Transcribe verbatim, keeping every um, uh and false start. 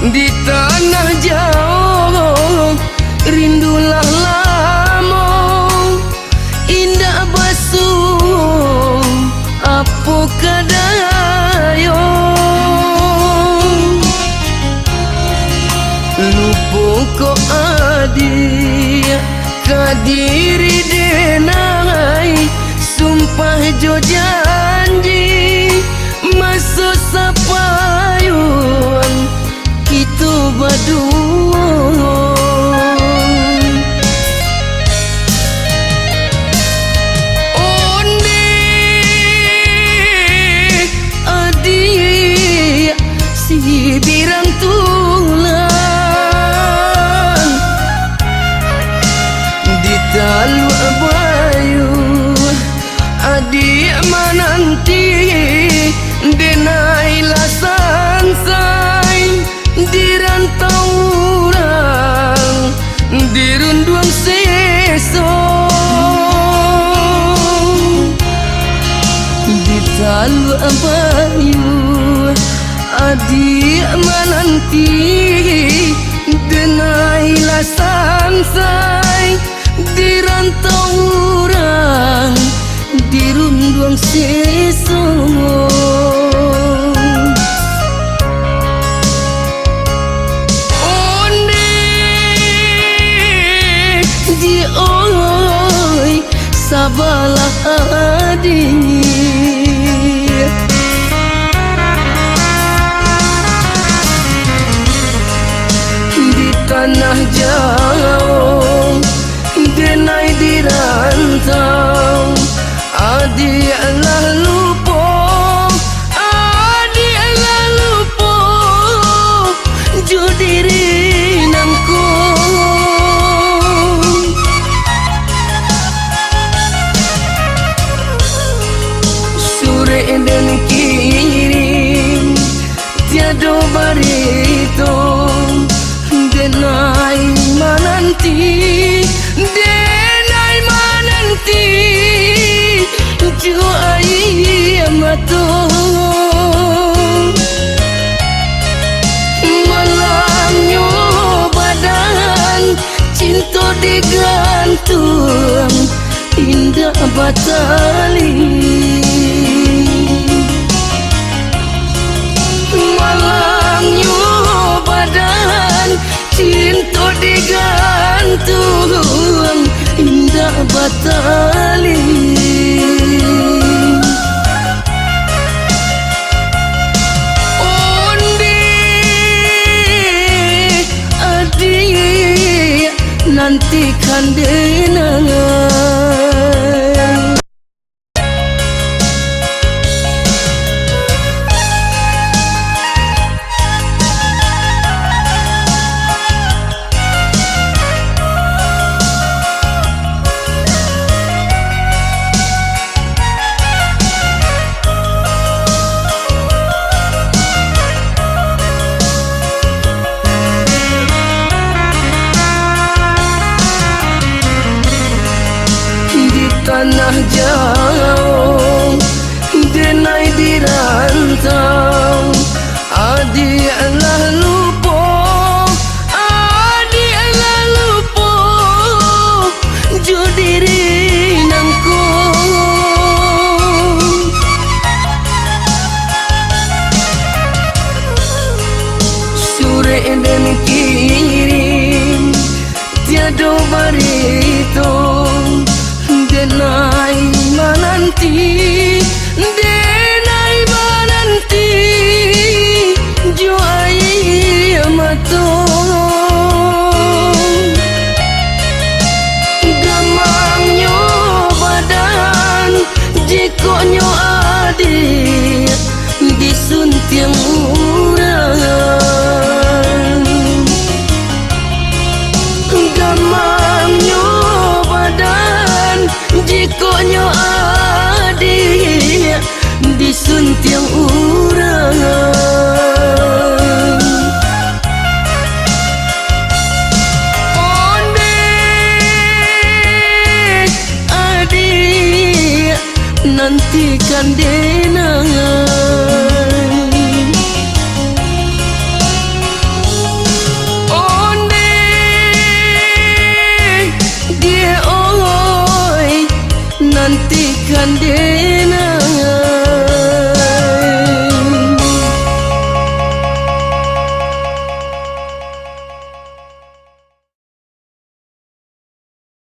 Di tanah jauah, rindulah lamo, indak basuo, apo ka dayo. Lupo ko adiak, ka diri denai, sumpah jo janji, maso sapayuang kito baduo. Onde adiak si Birang Tulang, di Taluak Bayuah adiak mananti, denai lah sansai, di rantau urang, di runduang seso. Di Taluak Bayuah adiak mananti, denai lah sansai, di rantau urang, di runduang seso. Onde di oi sabalah adi. Di tanah jauah, denai di rantau, adiak lah lupo, adiak lah lupo jo diri nangko. Surek den kirim, tiado barito, denai mananti, denai mananti jo aia mato. Malangnyo badan, cinto digantuang, indak batali. Malangnyo badan, cinto digantuang, indak batali. Onde adiak, nantikan denai.